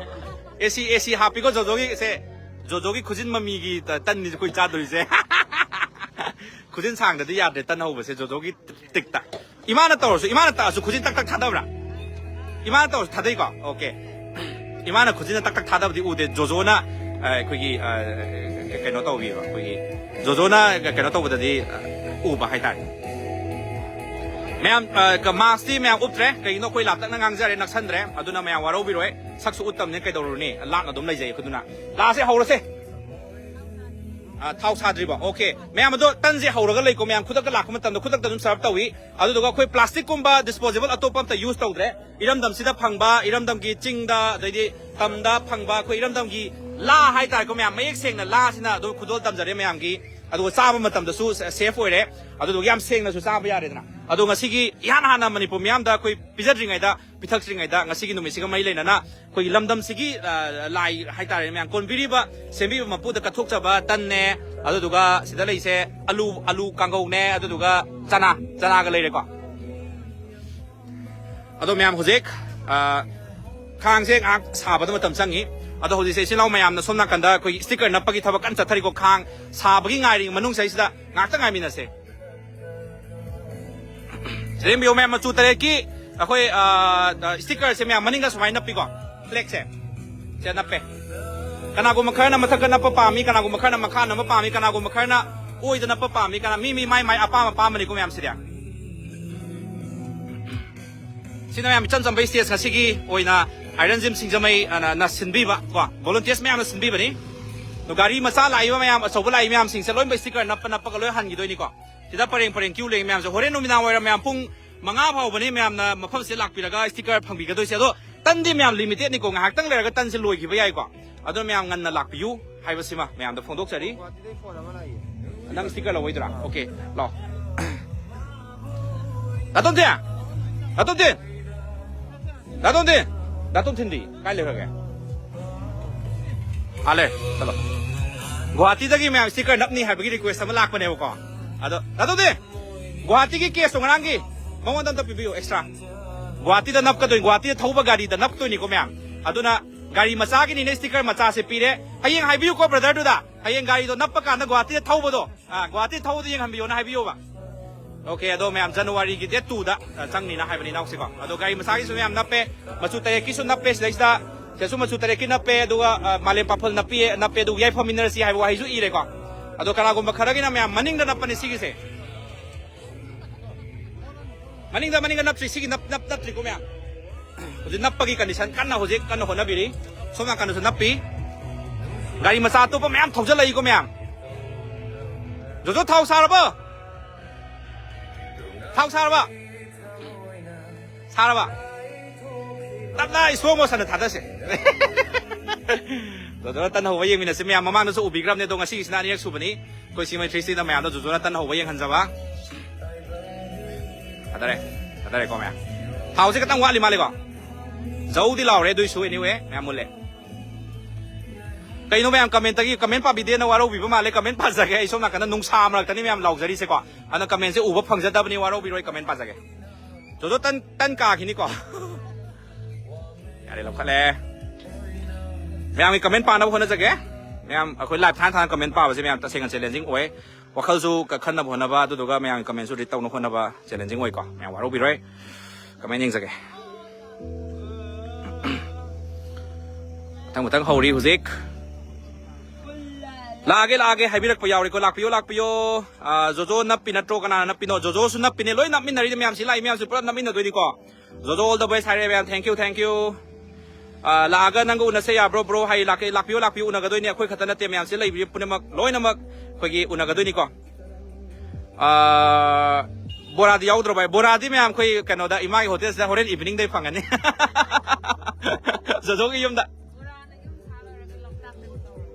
ꯑꯦ ꯁꯤ, ꯑꯦ ꯁꯤ ꯍꯥꯞꯄꯤꯀꯣ ꯖꯣꯖꯣꯒꯤꯁꯦ꯫ ꯖꯣꯖꯣꯒꯤ ꯈꯨꯖꯤꯟ ꯃꯃꯤꯒꯤ ꯇ-, ꯇꯟꯅꯤ ꯑꯩꯈꯣꯏ ꯆꯥꯗꯣꯏꯁꯦ꯫ ꯈꯨꯖꯤꯟ ꯁꯥꯡꯗꯗꯤ ꯌꯥꯗ꯭ꯔꯦ ꯇꯟ ꯍꯧꯕꯁꯦ ꯖꯣꯖꯣꯒꯤ ꯇ꯭ꯔꯤꯛꯇ꯫ ꯏꯃꯥꯅ ꯇꯧꯔꯁꯨ, ꯏꯃꯥꯅ ꯇꯛꯑꯁꯨ ꯈꯨꯖꯤꯟ ꯇꯛ ꯇꯛ ꯊꯥꯗꯕ꯭ꯔꯥ? ꯏꯃꯥꯅ ꯇꯧꯔꯁꯨ ꯊꯥꯗꯩꯀꯣ? ꯑꯣꯀꯦ꯫ ꯏꯃꯥꯅ ꯈꯨꯖꯤꯟꯅ ꯇꯛ ꯇꯛ ꯊꯥꯗꯕꯗꯤ ꯎꯗꯦ꯫ ꯖꯣꯖꯣꯅ, ꯑ, ꯑꯩꯈꯣꯏꯒꯤ, ꯑ, ꯀꯩꯅꯣ ꯇꯧꯕꯤꯕ, ꯑꯩꯈꯣꯏꯒꯤ ꯖꯣꯖꯣꯅ ꯀꯩꯅꯣ ꯇꯧꯕꯗꯗꯤ, ꯑ, ꯎꯕ ꯍꯥꯏꯇꯥꯔꯦ꯫ ꯃꯌꯥꯝ, ꯑ, ꯀ-, ꯃꯥꯛꯁꯇꯤ ꯃꯌꯥꯝ ꯎꯞꯇ꯭ꯔꯦ꯫ ꯀꯩꯒꯤꯅꯣ, ꯑꯩꯈꯣꯏ ꯂꯥꯞꯇꯛꯅ ꯉꯥꯡꯖꯔꯦ, ꯅꯛꯁꯟꯗ꯭ꯔꯦ꯫ ꯑꯗꯨꯅ ꯃꯌꯥꯝ ꯋꯥꯔꯧꯕꯤꯔꯣꯏ꯫ ꯁꯛꯁꯨ ꯎꯠꯇꯕꯅꯤꯅ ꯀꯩꯗꯧꯔꯨꯅꯤ? ꯂꯥꯞꯅ ꯑꯗꯨꯝ ꯂꯩꯖꯩ ꯑꯩꯈꯣꯏꯗꯨꯅ꯫ ꯂꯥꯛꯑꯁꯦ, ꯍꯧꯔꯁꯦ꯫ ꯑ, ꯊꯥꯎ ꯁꯥꯗ꯭ꯔꯤꯕꯣ? ꯑꯣꯀꯦ꯫ ꯃꯌꯥꯝ ꯑꯗꯣ ꯇꯟꯁꯦ ꯍꯧꯔꯒ ꯂꯩꯀꯣ, ꯃꯌꯥꯝ ꯈꯨꯗꯛꯇ ꯂꯥꯛꯄ ꯃꯇꯝꯗ ꯈꯨꯗꯛꯇ ꯑꯗꯨꯝ ꯁꯔꯞ ꯇꯧꯏ꯫ ꯑꯗꯨꯗꯨꯒ ꯑꯩꯈꯣꯏ ꯄ꯭ꯂꯥꯁꯇꯤꯛꯀꯨꯝꯕ ꯗꯤꯁꯄꯣꯖꯦꯕꯜ ꯑꯇꯣꯞꯄ ꯑꯝꯇ ꯌꯨꯁ ꯇꯧꯗ꯭ꯔꯦ꯫ ꯏꯔꯝꯗꯝꯁꯤꯗ ꯐꯪꯕ, ꯏꯔꯝꯗꯝꯒꯤ ꯆꯤꯡꯗ, ꯑꯗꯩꯗꯤ ꯇꯝꯗ ꯐꯪꯕ, ꯑꯩꯈꯣꯏ ꯏꯔꯝꯗꯝꯒꯤ ꯂꯥ ꯍꯥꯏꯇꯥꯔꯦꯀꯣ, ꯃꯌꯥꯝ ꯃꯌꯦꯛ ꯁꯦꯡꯅ ꯂꯥꯁꯤꯅ ꯑꯗꯨꯝ ꯈꯨꯗꯣꯜ ꯇꯝꯖꯔꯦ ꯃꯌꯥꯝꯒꯤ꯫ ꯑꯗꯨꯒ ꯆꯥꯕ ꯃꯇꯝꯗꯁꯨ ꯁꯦ-, ꯁꯦꯐ ꯑꯣꯏꯔꯦ꯫ ꯑꯗꯨꯗꯨꯒ ꯌꯥꯝ ꯁꯦꯡꯅꯁꯨ ꯆꯥꯕ ꯌꯥꯔꯦꯗꯅ꯫ ꯑꯗꯣ ꯉꯁꯤꯒꯤ ꯏꯍꯥꯟ ꯍꯥꯟꯅ ꯃꯅꯤꯄꯨꯔ ꯃꯤꯌꯥꯝꯗ ꯑꯩꯈꯣꯏ ꯄꯤꯖꯗ꯭ꯔꯤꯉꯩꯗ, ꯄꯤꯊꯛꯇ꯭ꯔꯤꯉꯩꯗ ꯉꯁꯤꯒꯤ ꯅꯨꯃꯤꯠꯁꯤꯒ ꯃꯔꯤ ꯂꯩꯅꯅ ꯑꯩꯈꯣꯏꯒꯤ ꯂꯝꯗꯝꯁꯤꯒꯤ, ꯑ, ꯂꯥꯏ ꯍꯥꯏꯇꯥꯔꯦ ꯃꯌꯥꯝ, ꯀꯣꯟꯕꯤꯔꯤꯕ, ꯁꯦꯝꯕꯤꯕ ꯃꯄꯨꯗ ꯀꯠꯊꯣꯛꯆꯕ ꯇꯟꯅꯦ, ꯑꯗꯨꯗꯨꯒ ꯁꯤꯗ ꯂꯩꯁꯦ ꯑꯂꯨ, ꯑꯂꯨ ꯀꯥꯡꯒꯧꯅꯦ, ꯑꯗꯨꯗꯨꯒ ꯆꯅꯥ, ꯆꯅꯥꯒ ꯂꯩꯔꯦꯀꯣ꯫ ꯑꯗꯣ ꯃꯌꯥꯝ ꯍꯧꯖꯤꯛ, ꯑ, ꯈꯥꯡꯁꯦ ꯉꯥꯏꯍꯥꯛ ꯁꯥꯕꯗ ꯃꯇꯝ ꯆꯪꯉꯤ꯫ ꯑꯗꯣ ꯍꯧꯖꯤꯛꯁꯦ ꯏꯆꯤꯜ ꯏꯅꯥꯎ ꯃꯌꯥꯝꯅ ꯁꯣꯝ ꯅꯥꯀꯟꯗ ꯑꯩꯈꯣꯏꯒꯤ ꯁ꯭ꯇꯤꯀꯔ ꯅꯞꯄꯒꯤ ꯊꯕꯛ ꯀꯟꯅ ꯆꯠꯊꯔꯤꯀꯣ꯫ ꯈꯥꯡ ꯁꯥꯕꯒꯤ ꯉꯥꯏꯔꯤ ꯃꯅꯨꯡꯁꯤꯗꯩꯁꯤꯗ ꯉꯥꯏꯍꯥꯛꯇ ꯉꯥꯏꯃꯤꯟꯅꯁꯦ꯫ ꯁꯦꯝꯕꯤꯌꯨ ꯃꯌꯥꯝ, ꯃꯆꯨ ꯇꯔꯦꯠꯀꯤ ꯑꯩꯈꯣꯏ, ꯑ, ꯑ, ꯁ꯭ꯇꯤꯀꯔꯁꯦ ꯃꯌꯥꯝ ꯃꯅꯤꯡꯗ ꯁꯨꯃꯥꯏꯅ ꯅꯞꯄꯤꯀꯣ, ꯐ꯭ꯂꯦꯛꯁꯦ꯫ ꯁꯦ ꯅꯞꯄꯦ꯫ ꯀꯅꯥꯒꯨꯝꯕ ꯈꯔꯅ ꯃꯊꯛꯇ ꯅꯞꯄ ꯄꯥꯝꯃꯤ, ꯀꯅꯥꯒꯨꯝꯕ ꯈꯔꯅ ꯃꯈꯥ ꯅꯞꯄ ꯄꯥꯝꯃꯤ, ꯀꯅꯥꯒꯨꯝꯕ ꯈꯔꯅ ꯑꯣꯏꯗ ꯅꯞꯄ ꯄꯥꯝꯃꯤ, ꯀꯅꯥ, ꯃꯤ, ꯃꯤ ꯃꯥꯏ, ꯃꯥꯏ ꯑꯄꯥꯝ ꯑꯄꯥꯝꯕꯅꯤꯀꯣ ꯃꯌꯥꯝꯁꯤꯗꯤ꯫ ꯁꯤꯅ ꯃꯌꯥꯝ ꯏꯆꯝ ꯆꯝꯕ ꯁ꯭ꯇꯦꯖ ꯉꯁꯤꯒꯤ ꯑꯣꯏꯅ ꯑꯥꯏꯔꯟ ꯖꯤꯝ ꯁꯤꯡꯖꯃꯩ, ꯑ, ꯅ, ꯅ ꯁꯤꯟꯕꯤꯕ ꯀꯣ, ꯚꯣꯂꯨꯟꯇꯤꯌꯔꯁ ꯃꯌꯥꯝꯅ ꯁꯤꯟꯕꯤꯕꯅꯤ꯫ ꯑꯗꯣ ꯒꯥꯔꯤ ꯃꯆꯥ ꯂꯥꯛꯏꯕ ꯃꯌꯥꯝ, ꯑꯆꯧꯕ ꯂꯥꯛꯏ ꯃꯌꯥꯝꯁꯤꯡꯁꯦ ꯂꯣꯏꯅꯃꯛ ꯁ꯭ꯇꯤꯀꯔ ꯅꯞꯄ ꯅꯞꯄꯒ ꯂꯣꯏ ꯍꯟꯈꯤꯗꯣꯏꯅꯤꯀꯣ꯫ ꯁꯤꯗ ꯄꯔꯦꯡ ꯄꯔꯦꯡ ꯀ꯭ꯌꯨ ꯂꯦꯡ ꯃꯌꯥꯝꯁꯦ꯫ ꯍꯣꯔꯦꯟ ꯅꯨꯃꯤꯗꯥꯡ ꯋꯥꯏꯔꯝ ꯃꯌꯥꯝ ꯄꯨꯡ ꯃꯉꯥ ꯐꯥꯎꯕꯅꯤ ꯃꯌꯥꯝꯅ ꯃꯐꯝꯁꯤꯗ ꯂꯥꯛꯄꯤꯔꯒ ꯁ꯭ꯇꯤꯀꯔ ꯐꯪꯕꯤꯒꯗꯣꯏꯁꯦ꯫ ꯑꯗꯣ ꯇꯟꯗꯤ ꯃꯌꯥꯝ ꯂꯤꯃꯤꯇꯦꯠꯅꯤꯀꯣ, ꯉꯥꯏꯍꯥꯛꯇꯪ ꯂꯩꯔꯒ ꯇꯟꯁꯦ ꯂꯣꯏꯈꯤꯕ ꯌꯥꯏꯀꯣ꯫ ꯑꯗꯨꯅ ꯃꯌꯥꯝ ꯉꯟꯅ ꯂꯥꯛꯄꯤꯌꯨ ꯍꯥꯏꯕꯁꯤꯃ ꯃꯌꯥꯝꯗ ꯐꯣꯡꯗꯣꯛꯆꯔꯤ꯫ ꯒꯨꯋꯥꯍꯥꯇꯤꯗꯩ ꯐꯣꯟ ꯑꯃ ꯂꯥꯛꯏꯌꯦ꯫ ꯅꯪ ꯁ꯭ꯇꯤꯀꯔ ꯂꯧꯕꯩꯗꯨꯔꯥ? ꯑꯣꯀꯦ, ꯂꯥꯛꯑꯣ꯫ ꯗꯥ ꯇꯣꯝꯊꯤꯟ! ꯗꯥ ꯇꯣꯝꯊꯤꯟ! ꯗꯥ ꯇꯣꯝꯊꯤꯟ! ꯗꯥ ꯇꯣꯝꯊꯤꯟꯗꯤ ꯀꯥꯏ ꯂꯩꯈ꯭ꯔꯒꯦ? ꯑꯥ, ꯂꯩ꯫ ꯆꯠꯂꯣ꯫ ꯒꯨꯋꯥꯍꯥꯇꯤꯗꯒꯤ ꯃꯌꯥꯝ ꯁ꯭ꯇꯤꯀꯔ ꯅꯞꯅꯤ ꯍꯥꯏꯕꯒꯤ ꯔꯤꯀ꯭ꯋꯦꯁ ꯑꯃ ꯂꯥꯛꯄꯅꯦꯕꯀꯣ꯫ ꯑꯗꯣ, ꯗꯥ ꯇꯣꯝꯊꯤꯟ! ꯒꯨꯋꯥꯍꯥꯇꯤꯒꯤ ꯀꯦꯁꯇꯣ ꯉꯔꯥꯡꯒꯤ ꯃꯉꯣꯟꯗ ꯑꯝꯇ ꯄꯤꯕꯤꯌꯨ, ꯑꯦꯛꯁꯇ꯭ꯔꯥ꯫ ꯒꯨꯋꯥꯍꯥꯇꯤꯗ ꯅꯞꯀꯗꯣꯏꯅꯤ, ꯒꯨꯋꯥꯍꯥꯇꯤꯗ ꯊꯧꯕ ꯒꯥꯔꯤꯗ ꯅꯞꯇꯣꯏꯅꯤꯀꯣ ꯃꯌꯥꯝ꯫ ꯑꯗꯨꯅ ꯒꯥꯔꯤ ꯃꯆꯥꯒꯤꯅꯤꯅ ꯁ꯭ꯇꯤꯀꯔ ꯃꯆꯥꯁꯦ ꯄꯤꯔꯦ꯫ ꯍꯌꯦꯡ ꯍꯥꯏꯕꯤꯌꯨꯀꯣ ꯕ꯭ꯔꯗꯔꯗꯨꯗ꯫ ꯍꯌꯦꯡ ꯒꯥꯔꯤꯗꯣ ꯅꯞꯄ ꯀꯥꯟꯗ ꯒꯨꯍꯥꯇꯤꯗ ꯊꯧꯕꯗꯣ, ꯑꯥ, ꯒꯨꯍꯥꯇꯤ ꯊꯧꯕꯗꯣ ꯌꯦꯡꯍꯟꯕꯤꯌꯣꯅ ꯍꯥꯏꯕꯤꯌꯣꯕ꯫ ꯑꯣꯀꯦ, ꯑꯗꯣ ꯃꯌꯥꯝ January ꯒꯤ date two ꯗ, ꯑ, ꯆꯪꯅꯤꯅ ꯍꯥꯏꯕꯅꯤ ꯏꯅꯥꯎꯁꯤꯀꯣ꯫ ꯑꯗꯣ ꯒꯥꯔꯤ ꯃꯆꯥꯒꯤꯁꯨ ꯃꯌꯥꯝ ꯅꯞꯄꯦ, ꯃꯆꯨ ꯇꯔꯦꯠꯀꯤꯁꯨ ꯅꯞꯄꯦ ꯁꯤꯗꯩꯁꯤꯗ, ꯁꯤꯗꯁꯨ ꯃꯆꯨ ꯇꯔꯦꯠꯀꯤ ꯅꯞꯄꯦ, ꯑꯗꯨꯒ, ꯑ, ꯃꯥꯂꯦꯝ ꯄꯥꯐꯜ ꯅꯞꯄꯤ, ꯅꯞꯄꯦ, ꯑꯗꯨꯒ ꯌꯥꯏꯐꯃꯤꯟꯅꯔꯁꯤ ꯍꯥꯏꯕ ꯋꯥꯍꯩꯁꯨ ꯏꯔꯦꯀꯣ꯫ ꯑꯗꯣ ꯀꯅꯥꯒꯨꯝꯕ ꯈꯔꯒꯤꯅ ꯃꯌꯥꯝ ꯃꯅꯤꯡꯗ ꯅꯞꯄꯅꯤ ꯁꯤꯒꯤꯁꯦ꯫ ꯃꯅꯤꯡꯗ, ꯃꯅꯤꯡꯗ ꯅꯞꯇ꯭ꯔꯤ, ꯁꯤꯒꯤ ꯅꯞ-, ꯅꯞ-, ꯅꯞꯇ꯭ꯔꯤꯀꯣ ꯃꯌꯥꯝ꯫ ꯍꯧꯖꯤꯛ ꯅꯞꯄꯒꯤ condition ꯀꯟꯅ, ꯍꯧꯖꯤꯛ ꯀꯟꯅ ꯍꯣꯠꯅꯕꯤꯔꯤ꯫ ꯁꯣꯝ ꯅꯥꯀꯟꯗꯁꯨ ꯅꯞꯄꯤ꯫ ꯒꯥꯔꯤ ꯃꯆꯥ ꯑꯇꯣꯞꯄ ꯃꯌꯥꯝ ꯊꯧꯖꯜꯂꯛꯏꯀꯣ ꯃꯌꯥꯝ꯫ ꯖꯣꯖꯣ, ꯊꯥꯎ ꯁꯥꯔꯕꯣ? ꯊꯥꯎ ꯁꯥꯔꯕ? ꯁꯥꯔꯕ? ꯇꯞꯅ slow motion ꯗ ꯊꯥꯗꯁꯦ꯫ ꯖꯣꯖꯣꯅ ꯇꯟ ꯍꯧꯕ ꯌꯦꯡꯃꯤꯟꯅꯁꯤ ꯃꯌꯥꯝ꯫ ꯃꯃꯥꯡꯗꯁꯨ ꯎꯕꯤꯈ꯭ꯔꯕꯅꯦ, ꯑꯗꯣ ꯉꯁꯤꯒꯤꯁꯤꯅ ꯑꯅꯤꯔꯛ ꯁꯨꯕꯅꯤ꯫ ꯑꯩꯈꯣꯏ ꯁꯤ ꯃꯩꯇ꯭ꯔꯤꯁꯤꯗ ꯃꯌꯥꯝꯗ ꯖꯣꯖꯣꯅ ꯇꯟ ꯍꯧꯕ ꯌꯦꯡꯍꯟꯖꯕ꯫ ꯊꯥꯗꯔꯦ꯫ ꯊꯥꯗꯔꯦꯀꯣ ꯃꯌꯥꯝ꯫ ꯊꯥꯎꯁꯦ ꯈꯤꯇꯪ ꯋꯥꯠꯂꯤ ꯃꯥꯜꯂꯦꯀꯣ? ꯖꯧꯗꯤ ꯂꯥꯎꯔꯦ, ꯑꯗꯨꯏꯁꯨ anyway ꯃꯌꯥꯝ ꯃꯨꯜꯂꯦ꯫ ꯀꯩꯅꯣ ꯃꯌꯥꯝ comment ꯇꯒꯤ comment ꯄꯥꯕꯤꯗꯦꯅ ꯋꯥꯔꯧꯕꯤꯕ ꯃꯥꯜꯂꯦ꯫ Comment ꯄꯥꯖꯒꯦ꯫ ꯑꯩ ꯁꯣꯝ ꯅꯥꯀꯟꯗ ꯅꯨꯡꯁꯥ ꯃꯔꯛꯇꯅꯤ ꯃꯌꯥꯝ ꯂꯥꯎꯖꯔꯤꯁꯦꯀꯣ꯫ ꯑꯗꯨꯅ comment ꯁꯦ ꯎꯕ ꯐꯪꯖꯗꯕꯅꯤ, ꯋꯥꯔꯧꯕꯤꯔꯣꯏ, comment ꯄꯥꯖꯒꯦ꯫ ꯖꯣꯖꯣ ꯇꯟ, ꯇꯟ ꯀꯥꯈꯤꯅꯤꯀꯣ꯫ ꯌꯥꯔꯦ, ꯂꯧꯈꯠꯂꯦ꯫ ꯃꯌꯥꯝꯒꯤ comment ꯄꯥꯅꯕ ꯍꯣꯠꯅꯖꯒꯦ꯫ ꯃꯌꯥꯝ ꯑꯩꯈꯣꯏ live ꯊꯥꯅ ꯊꯥꯅ comment ꯄꯥꯕꯁꯦ ꯃꯌꯥꯝ ꯇꯁꯦꯡꯅ challenging ꯑꯣꯏ꯫ ꯋꯥꯈꯜꯁꯨ ꯀ-, ꯈꯟꯅꯕ ꯍꯣꯠꯅꯕ, ꯑꯗꯨꯗꯨꯒ ꯃꯌꯥꯝꯒꯤ comment ꯁꯨ read ꯇꯧꯅꯕ ꯍꯣꯠꯅꯕ challenging ꯑꯣꯏꯀꯣ꯫ ꯃꯌꯥꯝ ꯋꯥꯔꯧꯕꯤꯔꯣꯏ꯫ Comment ꯌꯦꯡꯖꯒꯦ꯫ ꯃꯊꯪ ꯃꯊꯪ ꯍꯧꯔꯤ ꯍꯧꯖꯤꯛ꯫ ꯂꯥꯛꯑꯒꯦ, ꯂꯥꯛꯑꯒꯦ ꯍꯥꯏꯕꯤꯔꯛꯄ ꯌꯥꯎꯔꯤꯀꯣ꯫ ꯂꯥꯛꯄꯤꯌꯣ, ꯂꯥꯛꯄꯤꯌꯣ꯫ ꯑ, ꯖꯣꯖꯣ ꯅꯞꯄꯤ ꯅꯠꯇ꯭ꯔꯣ? ꯀꯅꯥꯅ ꯅꯞꯄꯤꯅꯣ? ꯖꯣꯖꯣꯁꯨ ꯅꯞꯄꯤꯅꯦ꯫ ꯂꯣꯏ ꯅꯞꯃꯤꯟꯅꯔꯤꯅꯦ ꯃꯌꯥꯝꯁꯤ꯫ ꯂꯥꯛꯏ ꯃꯌꯥꯝꯁꯤ ꯄꯨꯂꯞ ꯅꯞꯃꯤꯟꯅꯗꯣꯏꯅꯤꯀꯣ꯫ ꯖꯣꯖꯣ all the best ꯍꯥꯏꯔꯦ ꯃꯌꯥꯝ꯫ Thank you, thank you꯫ ꯑ, ꯂꯥꯛꯑꯒ ꯅꯪꯒ ꯎꯅꯁꯦ ꯌꯥꯕ꯭ꯔꯣ, bro? ꯍꯥꯏ, ꯂꯥꯛꯀꯦ, ꯂꯥꯛꯄꯤꯌꯣ, ꯂꯥꯛꯄꯤꯌꯣ, ꯎꯅꯒꯗꯣꯏꯅꯤ꯫ ꯑꯩꯈꯣꯏ ꯈꯛꯇ ꯅꯠꯇꯦ, ꯃꯌꯥꯝꯁꯦ ꯂꯩꯕꯤꯔꯤꯕ ꯄꯨꯝꯅꯃꯛ ꯂꯣꯏꯅꯃꯛ ꯑꯩꯈꯣꯏꯒꯤ ꯎꯅꯒꯗꯣꯏꯅꯤꯀꯣ꯫ ꯑ, ꯕꯣꯔꯥꯗꯤ ꯌꯥꯎꯗ꯭ꯔꯣ ꯚꯥꯏ? ꯕꯣꯔꯥꯗꯤ ꯃꯌꯥꯝ ꯑꯩꯈꯣꯏ ꯀꯩꯅꯣꯗ, ꯏꯃꯥꯒꯤ ꯍꯣꯇꯦꯜꯁꯤꯗ ꯍꯣꯔꯦꯟ evening ꯗꯩ ꯐꯪꯒꯅꯤ꯫ ꯖꯣꯖꯣꯒꯤ ꯌꯨꯝꯗ꯫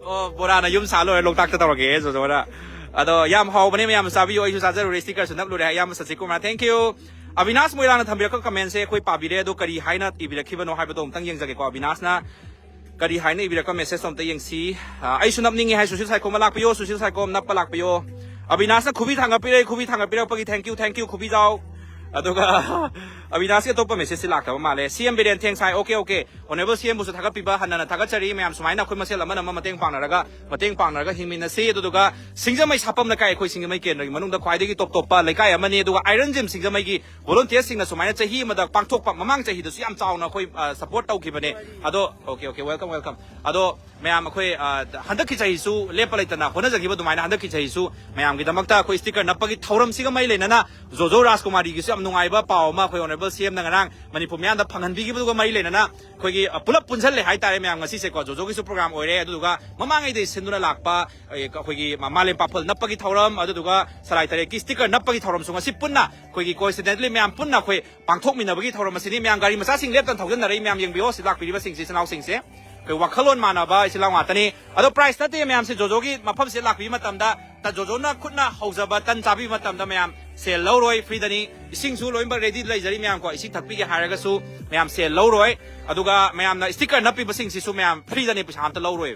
ꯑꯣ, ꯕꯣꯔꯥꯅ ꯌꯨꯝ ꯁꯥ ꯂꯣꯏꯔꯦ, ꯂꯣꯛꯇꯥꯛꯇ ꯇꯧꯔꯒꯦ, ꯖꯣꯖꯣꯅ꯫ ꯑꯗꯣ, ꯌꯥꯝ ꯍꯥꯎꯕꯅꯦ, ꯃꯌꯥꯝ ꯆꯥꯕꯤꯌꯨ꯫ ꯑꯩꯁꯨ ꯆꯥꯖꯔꯨꯔꯦ, sticker ꯁꯨ ꯅꯞꯂꯨꯔꯦ꯫ ꯑꯌꯥꯝꯕ ꯁꯆꯤꯀꯨꯃꯥꯔ, thank you꯫ ꯑꯕꯤꯅꯥꯁ ꯃꯣꯏꯔꯥꯡꯅ ꯊꯝꯕꯤꯔꯛꯄ comment ꯁꯦ ꯑꯩꯈꯣꯏ ꯄꯥꯕꯤꯔꯦ, ꯑꯗꯣ ꯀꯔꯤ ꯍꯥꯏꯅ ꯏꯕꯤꯔꯛꯈꯤꯕꯅꯣ ꯍꯥꯏꯕꯗꯣ ꯑꯃꯨꯛꯇꯪ ꯌꯦꯡꯖꯒꯦꯀꯣ꯫ ꯑꯕꯤꯅꯥꯁꯅ ꯀꯔꯤ ꯍꯥꯏꯅ ꯏꯕꯤꯔꯛꯄ message ꯇꯣ ꯑꯝꯇ ꯌꯦꯡꯁꯤ꯫ ꯑ, ꯑꯩꯁꯨ ꯅꯞꯅꯤꯡꯉꯤ ꯍꯥꯏ ꯁꯨꯁꯤꯜ ꯁꯥꯏꯈꯣꯝ ꯂꯥꯛꯄꯤꯌꯣ, ꯁꯨꯁꯤꯜ ꯁꯥꯏꯈꯣꯝ ꯅꯞꯄ ꯂꯥꯛꯄꯤꯌꯣ꯫ ꯑꯕꯤꯅꯥꯁꯅ ꯈꯨꯕꯤ ꯊꯥꯡꯒꯠꯄꯤꯔꯛꯏ, ꯈꯨꯕꯤ ꯊꯥꯡꯒꯠꯄꯤꯔꯛꯄꯒꯤ thank you, thank you, ꯈꯨꯕꯤꯖꯥꯎ꯫ ꯑꯗꯨꯒ ꯑꯕꯤꯅꯥꯁꯀꯤ ꯑꯇꯣꯞꯄ ꯃꯦꯁꯦꯖꯁꯤ ꯂꯥꯛꯇꯕ ꯃꯥꯜꯂꯦ꯫ ꯁꯤ ꯑꯦꯝ ꯕꯤꯔꯦꯟ, ꯊꯦꯡꯁ ꯍꯥꯏ꯫ Okay, okay. ꯑꯣꯅꯦꯕꯜ ꯁꯤ ꯑꯦꯝꯕꯨꯁꯨ ꯊꯥꯒꯠꯄꯤꯕ ꯍꯟꯅ ꯊꯥꯒꯠꯆꯔꯤ꯫ ꯃꯌꯥꯝ ꯁꯨꯃꯥꯏꯅ ꯑꯩꯈꯣꯏ ꯃꯁꯦꯜ ꯑꯃꯅ ꯑꯃ ꯃꯇꯦꯡ ꯄꯥꯡꯅꯔꯒ, ꯃꯇꯦꯡ ꯄꯥꯡꯅꯔꯒ ꯍꯤꯡꯃꯤꯟꯅꯁꯤ꯫ ꯑꯗꯨꯗꯨꯒ ꯁꯤꯡꯖꯃꯩ ꯁꯥꯄꯝ ꯂꯩꯀꯥꯏ, ꯑꯩꯈꯣꯏ ꯁꯤꯡꯖꯃꯩ ꯀꯦꯟꯗ꯭ꯔꯒꯤ ꯃꯅꯨꯡꯗ ꯈ꯭ꯋꯥꯏꯗꯒꯤ ꯇꯣꯞ ꯇꯣꯞꯄ ꯂꯩꯀꯥꯏ ꯑꯃꯅꯤ꯫ ꯑꯗꯨꯒ ꯑꯥꯏꯔꯟ ꯖꯤꯝ ꯁꯤꯡꯖꯃꯩꯒꯤ ꯚꯣꯂꯨꯟꯇꯤꯌꯔꯁꯤꯡꯅ ꯁꯨꯃꯥꯏꯅ ꯆꯍꯤ ꯑꯃꯗ ꯄꯥꯡꯊꯣꯛꯄ, ꯃꯃꯥꯡ ꯆꯍꯤꯗꯁꯨ ꯌꯥꯝ ꯆꯥꯎꯅ ꯑꯩꯈꯣꯏ, ꯑ, ꯁꯄꯣꯔꯠ ꯇꯧꯈꯤꯕꯅꯦ꯫ ꯑꯗꯣ, ꯑꯣꯀꯦ, ꯑꯣꯀꯦ, welcome, welcome꯫ ꯑꯗꯣ ꯃꯌꯥꯝ ꯑꯩꯈꯣꯏ, ꯑ, ꯍꯟꯗꯛꯀꯤ ꯆꯍꯤꯁꯨ ꯂꯦꯞꯄ ꯂꯩꯇꯅ ꯍꯣꯠꯅꯖꯈꯤꯕ ꯑꯗꯨꯃꯥꯏꯅ ꯍꯟꯗꯛꯀꯤ ꯆꯍꯤꯁꯨ ꯃꯌꯥꯝꯒꯤꯗꯃꯛꯇ ꯑꯩꯈꯣꯏ ꯁ꯭ꯇꯤꯀꯔ ꯅꯞꯄꯒꯤ ꯊꯧꯔꯝꯁꯤꯒ ꯃꯔꯤ ꯂꯩꯅꯅ ꯖꯣꯖꯣ ꯔꯥꯖꯀꯨꯃꯥꯔꯤꯒꯤꯁꯨ ꯌꯥꯝ ꯅꯨꯡꯉꯥꯏꯕ ꯄꯥꯎ ꯑꯃ ꯑꯩꯈꯣꯏ ꯑꯣꯅꯦꯕꯜ ꯁꯤ ꯑꯦꯝꯅ ꯉꯔꯥꯡ ꯃꯅꯤꯄꯨꯔ ꯃꯤꯌꯥꯝꯗ ꯐꯪꯍꯟꯕꯤꯈꯤꯕꯗꯨꯒ ꯃꯔꯤ ꯂꯩꯅꯅ ꯑꯩꯈꯣꯏꯒꯤ, ꯑ, ꯄꯨꯂꯞ ꯄꯨꯟꯁꯜꯂꯦ ꯍꯥꯏꯇꯥꯔꯦ꯫ ꯃꯌꯥꯝ ꯉꯁꯤꯁꯦꯀꯣ ꯖꯣꯖꯣꯒꯤꯁꯨ ꯄ꯭ꯔꯣꯒ꯭ꯔꯥꯝ ꯑꯣꯏꯔꯦ, ꯑꯗꯨꯗꯨꯒ ꯃꯃꯥꯡꯉꯩꯗꯒꯤ ꯁꯤꯟꯗꯨꯅ ꯂꯥꯛꯄ, ꯑ, ꯑꯩꯈꯣꯏꯒꯤ ꯃꯥ-, ꯃꯥꯂꯦꯝ ꯄꯥꯐꯜ ꯅꯞꯄꯒꯤ ꯊꯧꯔꯝ, ꯑꯗꯨꯗꯨꯒ ꯁꯂꯥꯏ ꯇꯔꯦꯠꯀꯤ ꯁ꯭ꯇꯤꯀꯔ ꯅꯞꯄꯒꯤ ꯊꯧꯔꯝꯁꯨ ꯉꯁꯤ ꯄꯨꯟꯅ ꯑꯩꯈꯣꯏꯒꯤ ꯀꯣꯏꯟꯁꯤꯗꯦꯟꯇꯂꯤ ꯃꯌꯥꯝ ꯄꯨꯟꯅ ꯑꯩꯈꯣꯏ ꯄꯥꯡꯊꯣꯛꯃꯤꯟꯅꯕꯒꯤ ꯊꯧꯔꯝ ꯑꯁꯤꯅꯤ꯫ ꯃꯌꯥꯝ ꯒꯥꯔꯤ ꯃꯆꯥꯁꯤꯡ ꯂꯦꯞꯇꯅ ꯊꯧꯖꯤꯟꯅꯔꯛꯏ꯫ ꯃꯌꯥꯝ ꯌꯦꯡꯕꯤꯌꯣ, ꯁꯤ ꯂꯥꯛꯄꯤꯔꯤꯕꯁꯤꯡꯁꯤ, ꯏꯆꯤꯜ ꯏꯅꯥꯎꯁꯤꯡꯁꯦ꯫ ꯑꯩꯈꯣꯏ ꯋꯥꯈꯜꯂꯣꯟ ꯃꯥꯟꯅꯕ ꯏꯆꯤꯜ ꯏꯅꯥꯎ ꯉꯥꯛꯇꯅꯤ꯫ ꯑꯗꯣ ꯄ꯭ꯔꯥꯏꯁ ꯅꯠꯇꯦ ꯃꯌꯥꯝꯁꯦ, ꯖꯣꯖꯣꯒꯤ ꯃꯐꯝꯁꯤꯗ ꯂꯥꯛꯄꯤꯕ ꯃꯇꯝꯗ, ꯇ-, ꯖꯣꯖꯣꯅ ꯈꯨꯠꯅ ꯍꯧꯖꯕ ꯇꯟ ꯆꯥꯕꯤꯕ ꯃꯇꯝꯗ ꯃꯌꯥꯝ ꯁꯦꯜ ꯂꯧꯔꯣꯏ, ꯐ꯭ꯔꯤꯗꯅꯤ꯫ ꯏꯁꯤꯡꯁꯨ ꯂꯣꯏꯅꯃꯛ ꯔꯦꯗꯤ ꯂꯩꯖꯔꯤ ꯃꯌꯥꯝꯀꯣ, ꯏꯁꯤꯡ ꯊꯛꯄꯤꯒꯦ ꯍꯥꯏꯔꯒꯁꯨ ꯃꯌꯥꯝ ꯁꯦꯜ ꯂꯧꯔꯣꯏ꯫ ꯑꯗꯨꯒ ꯃꯌꯥꯝꯅ ꯁ꯭ꯇꯤꯀꯔ ꯅꯞꯄꯤꯕꯁꯤꯡꯁꯤꯁꯨ ꯃꯌꯥꯝ ꯐ꯭ꯔꯤꯗꯅꯤ, ꯄꯩꯁꯥ ꯑꯝꯇ ꯂꯧꯔꯣꯏ꯫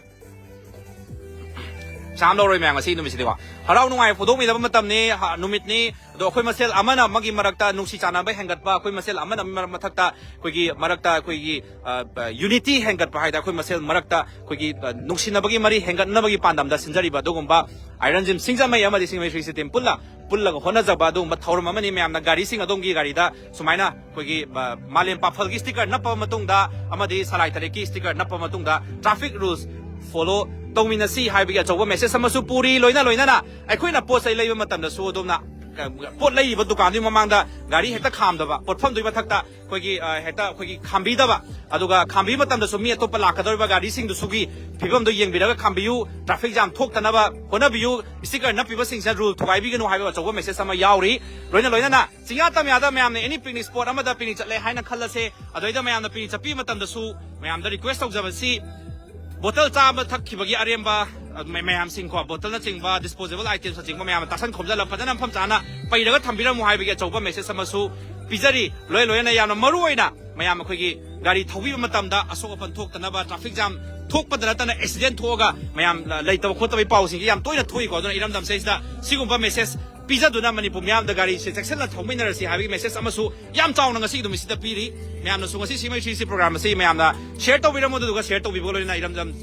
ꯄꯩꯁꯥ ꯑꯃ ꯂꯧꯔꯣꯏ ꯃꯌꯥꯝ ꯉꯁꯤ ꯅꯨꯃꯤꯠꯁꯤꯗꯤꯀꯣ꯫ ꯍꯔꯥꯎ ꯅꯨꯡꯉꯥꯏ ꯐꯣꯡꯗꯣꯛꯃꯤꯟꯅꯕ ꯃꯇꯝꯅꯤ, ꯍ-, ꯅꯨꯃꯤꯠꯅꯤ꯫ ꯑꯗꯣ ꯑꯩꯈꯣꯏ ꯃꯁꯦꯜ ꯑꯃꯅ ꯑꯃꯒꯤ ꯃꯔꯛꯇ ꯅꯨꯡꯁꯤ ꯆꯥꯟꯅꯕ ꯍꯦꯟꯒꯠꯄ, ꯑꯩꯈꯣꯏ ꯃꯁꯦꯜ ꯑꯃꯅ ꯑꯃꯒꯤ ꯃꯔꯛ-, ꯃꯊꯛꯇ ꯑꯩꯈꯣꯏꯒꯤ ꯃꯔꯛꯇ ꯑꯩꯈꯣꯏꯒꯤ, ꯑ, ꯑ, ꯌꯨꯅꯤꯇꯤ ꯍꯦꯟꯒꯠꯄ ꯍꯥꯏꯗ ꯑꯩꯈꯣꯏ ꯃꯁꯦꯜ ꯃꯔꯛꯇ ꯑꯩꯈꯣꯏꯒꯤ, ꯑ, ꯅꯨꯡꯁꯤꯅꯕꯒꯤ ꯃꯔꯤ ꯍꯦꯟꯒꯠꯅꯕꯒꯤ ꯄꯥꯟꯗꯝꯗ ꯁꯤꯟꯖꯔꯤꯕ ꯑꯗꯨꯒꯨꯝꯕ ꯑꯥꯏꯔꯟ ꯖꯤꯝ ꯁꯤꯡꯖꯃꯩ ꯑꯃꯗꯤ ꯁꯤꯡꯖꯃꯩ ꯊ꯭ꯔꯤ ꯁꯤꯛꯁꯇꯤ ꯇꯤꯝ ꯄꯨꯟꯅ ꯄꯨꯜꯂꯒ ꯍꯣꯠꯅꯖꯕ ꯑꯗꯨꯒꯨꯝꯕ ꯊꯧꯔꯝ ꯑꯃꯅꯤ꯫ ꯃꯌꯥꯝꯅ ꯒꯥꯔꯤꯁꯤꯡ ꯑꯗꯣꯝꯒꯤ ꯒꯥꯔꯤꯗ ꯁꯨꯃꯥꯏꯅ ꯑꯩꯈꯣꯏꯒꯤ, ꯑ, ꯃꯥꯂꯦꯝ ꯄꯥꯐꯜꯒꯤ ꯁ꯭ꯇꯤꯀꯔ ꯅꯞꯄ ꯃꯇꯨꯡꯗ ꯑꯃꯗꯤ ꯁꯂꯥꯏ ꯇꯔꯦꯠꯀꯤ ꯁ꯭ꯇꯤꯀꯔ ꯅꯞꯄ ꯃꯇꯨꯡꯗ ꯇ꯭ꯔꯥꯐꯤꯛ ꯔꯨꯜꯁ ꯐꯣꯂꯣ ꯇꯧꯃꯤꯟꯅꯁꯤ ꯍꯥꯏꯕꯒꯤ ꯑꯆꯧꯕ ꯃꯦꯁꯦꯖ ꯑꯃꯁꯨ ꯄꯨꯔꯤ꯫ ꯂꯣꯏꯅ ꯂꯣꯏꯅꯅ ꯑꯩꯈꯣꯏꯅ ꯄꯣꯠ ꯆꯩ ꯂꯩꯕ ꯃꯇꯝꯗꯁꯨ ꯑꯗꯣꯝꯅ, ꯑ, ꯄꯣꯠ ꯂꯩꯔꯤꯕ ꯗꯨꯀꯥꯟꯗꯨꯒꯤ ꯃꯃꯥꯡꯗ ꯒꯥꯔꯤ ꯍꯦꯛꯇ ꯈꯥꯝꯗꯕ, ꯄꯣꯠꯐꯝꯗꯨꯒꯤ ꯃꯊꯛꯇ ꯑꯩꯈꯣꯏꯒꯤ, ꯑ, ꯍꯦꯛꯇ ꯑꯩꯈꯣꯏꯒꯤ ꯈꯥꯝꯕꯤꯗꯕ, ꯑꯗꯨꯒ ꯈꯥꯝꯕꯤꯕ ꯃꯇꯝꯗꯁꯨ ꯃꯤ ꯑꯇꯣꯞꯄ ꯂꯥꯛꯀꯗꯧꯔꯤꯕ ꯒꯥꯔꯤꯁꯤꯡꯗꯨꯁꯨꯒꯤ ꯐꯤꯕꯝꯗꯨ ꯌꯦꯡꯕꯤꯔꯒ ꯈꯥꯝꯕꯤꯌꯨ, ꯇ꯭ꯔꯥꯐꯤꯛ ꯖꯥꯝ ꯊꯣꯛꯇꯅꯕ ꯍꯣꯠꯅꯕꯤꯌꯨ, ꯁ꯭ꯇꯤꯀꯔ ꯅꯞꯄꯤꯕꯁꯤꯡꯁꯤꯅ ꯔꯨꯜ ꯊꯨꯒꯥꯏꯕꯤꯒꯅꯨ ꯍꯥꯏꯕ ꯑꯆꯧꯕ ꯃꯦꯁꯦꯖ ꯑꯃ ꯌꯥꯎꯔꯤ꯫ ꯂꯣꯏꯅ ꯂꯣꯏꯅꯅ ꯆꯤꯡꯌꯥ ꯇꯝꯌꯥꯗ ꯃꯌꯥꯝꯅ ꯑꯦꯅꯤ ꯄꯤꯛꯅꯤꯛ ꯁ꯭ꯄꯣꯠ ꯑꯃꯗ ꯄꯤꯛꯅꯤꯛ ꯆꯠꯂꯦ ꯍꯥꯏꯅ ꯈꯜꯂꯁꯦ, ꯑꯗꯨꯗꯩꯗ ꯃꯌꯥꯝꯅ ꯄꯤꯛꯅꯤꯛ ꯆꯠꯄꯤꯕ ꯃꯇꯝꯗꯁꯨ ꯃꯌꯥꯝꯗ ꯔꯤꯀ꯭ꯋꯦꯁ ꯇꯧꯖꯕꯁꯤ, ꯕꯣꯇꯜ ꯆꯥꯕ ꯊꯛꯈꯤꯕꯒꯤ ꯑꯔꯦꯝꯕ, ꯑ, ꯃ-, ꯃꯌꯥꯝꯁꯤꯡꯀꯣ, ꯕꯣꯇꯜꯅꯆꯤꯡꯕ, ꯗꯤꯁꯄꯣꯖꯦꯕꯜ ꯑꯥꯏꯇꯦꯝꯁꯅꯆꯤꯡꯕ ꯃꯌꯥꯝ ꯇꯥꯁꯟ ꯈꯣꯝꯖꯜꯂ ꯐꯖꯅ ꯃꯐꯝ ꯆꯥꯅ ꯄꯩꯔꯒ ꯊꯝꯕꯤꯔꯝꯃꯨ ꯍꯥꯏꯕꯒꯤ ꯑꯆꯧꯕ ꯃꯦꯁꯦꯖ ꯑꯃꯁꯨ ꯄꯤꯖꯔꯤ꯫ ꯂꯣꯏ ꯂꯣꯏꯅꯅ ꯌꯥꯝꯅ ꯃꯔꯨ ꯑꯣꯏꯅ ꯃꯌꯥꯝ ꯑꯩꯈꯣꯏꯒꯤ ꯒꯥꯔꯤ ꯊꯧꯕꯤꯕ ꯃꯇꯝꯗ ꯑꯁꯣꯛ ꯑꯄꯟ ꯊꯣꯛꯇꯅꯕ, ꯇ꯭ꯔꯥꯐꯤꯛ ꯖꯥꯝ ꯊꯣꯛꯄꯗ ꯅꯠꯇꯅ ꯑꯦꯛꯁꯤꯗꯦꯟ ꯊꯣꯛꯑꯒ ꯃꯌꯥꯝ ꯂ-, ꯂꯩꯇꯕ ꯈꯣꯠꯇꯕꯒꯤ ꯄꯥꯎꯁꯤꯡꯁꯤ ꯌꯥꯝ ꯇꯣꯏꯅ ꯊꯣꯛꯏꯀꯣ꯫ ꯑꯗꯨꯅ ꯏꯔꯝꯗꯝꯁꯤꯗꯩꯁꯤꯗ ꯁꯤꯒꯨꯝꯕ ꯃꯦꯁꯦꯖ ꯄꯤꯖꯗꯨꯅ ꯃꯅꯤꯄꯨꯔ ꯃꯤꯌꯥꯝꯗ ꯒꯥꯔꯤꯁꯦ ꯆꯦꯛꯁꯤꯟꯅ ꯊꯧꯃꯤꯟꯅꯔꯁꯤ ꯍꯥꯏꯕꯒꯤ message ꯑꯃꯁꯨ ꯌꯥꯝ ꯆꯥꯎꯅ ꯉꯁꯤꯒꯤ ꯅꯨꯃꯤꯠꯁꯤꯗ ꯄꯤꯔꯤ꯫ ꯃꯌꯥꯝꯅꯁꯨ ꯉꯁꯤ ꯁꯤꯡꯖꯃꯩ ꯊ꯭ꯔꯤ ꯁꯤꯛꯁꯇꯤ program ꯑꯁꯤ ꯃꯌꯥꯝꯅ share ꯇꯧꯕꯤꯔꯝꯃꯣ, ꯑꯗꯨꯗꯨꯒ share ꯇꯧꯕꯤꯕꯒ ꯂꯣꯏꯅꯅ ꯏꯔꯝꯗꯝ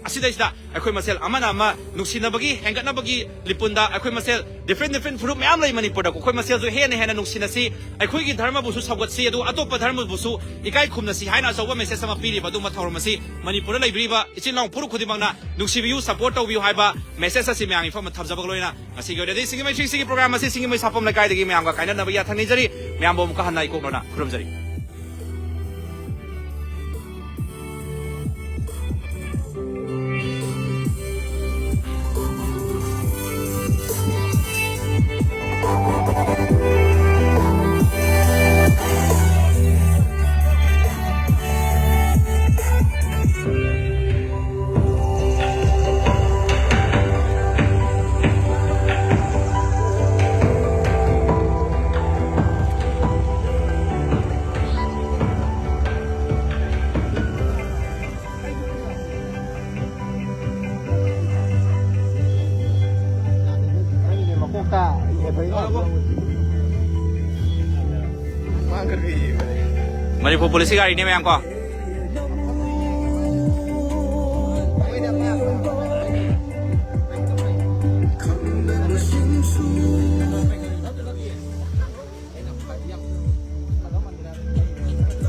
ꯑꯁꯤꯗꯩꯁꯤꯗ ꯑꯩꯈꯣꯏ ꯃꯁꯦꯜ ꯑꯃꯅ ꯑꯃ ꯅꯨꯡꯁꯤꯅꯕꯒꯤ, ꯍꯦꯟꯒꯠꯅꯕꯒꯤ ꯂꯤꯄꯨꯟꯗ ꯑꯩꯈꯣꯏ ꯃꯁꯦꯜ different different ꯐꯨꯔꯨꯞ ꯃꯌꯥꯝ ꯂꯩ ꯃꯅꯤꯄꯨꯔꯗ꯫ ꯑꯩꯈꯣꯏ ꯃꯁꯦꯜꯁꯨ ꯍꯦꯟꯅ ꯍꯦꯟꯅ ꯅꯨꯡꯁꯤꯅꯁꯤ, ꯑꯩꯈꯣꯏꯒꯤ ꯙꯔꯃꯕꯨꯁꯨ ꯁꯧꯒꯠꯁꯤ, ꯑꯗꯨꯒ ꯑꯇꯣꯞꯄ ꯙꯔꯃꯕꯨꯁꯨ ꯏꯀꯥꯏ ꯈꯨꯝꯅꯁꯤ ꯍꯥꯏꯅ ꯑꯆꯧꯕ message ꯑꯃ ꯄꯤꯔꯤꯕ ꯑꯗꯨꯒꯨꯝꯕ ꯊꯧꯔꯝ ꯑꯁꯤ ꯃꯅꯤꯄꯨꯔꯗ ꯂꯩꯕꯤꯔꯤꯕ ꯏꯆꯤꯜ ꯏꯅꯥꯎ ꯐꯨꯔꯨꯞ ꯈꯨꯗꯤꯡꯃꯛꯅ ꯅꯨꯡꯁꯤꯕꯤꯌꯨ, support ꯇꯧꯕꯤꯌꯨ ꯍꯥꯏꯕ message ꯑꯁꯤ ꯃꯌꯥꯝꯒꯤ ꯐꯝꯅ ꯊꯝꯖꯕꯒ ꯂꯣꯏꯅ ꯉꯁꯤꯒꯤ ꯑꯣꯏꯅꯗꯤ ꯁꯤꯡꯖꯃꯩ ꯊ꯭ꯔꯤ ꯁꯤꯛꯁꯇꯤꯒꯤ program ꯑꯁꯤ ꯁꯤꯡꯖꯃꯩ ꯁꯥꯄꯝ ꯂꯩꯀꯥꯏꯗꯒꯤ ꯃꯌꯥꯝꯒ ꯀꯥꯏꯅꯅꯕ ꯌꯥꯊꯪ ꯅꯤꯖꯔꯤ꯫ ꯃꯌꯥꯝꯕꯨ ꯑꯃꯨꯛꯀ ꯍꯟꯅ ꯏꯀꯣꯛꯅꯅ ꯈꯨꯔꯨꯝꯖꯔꯤ꯫ ꯃꯅꯤꯄꯨꯔ ꯄꯨꯂꯤꯁꯀꯤ ꯒꯥꯔꯤꯅꯦ ꯃꯌꯥꯝ ꯀꯣ꯫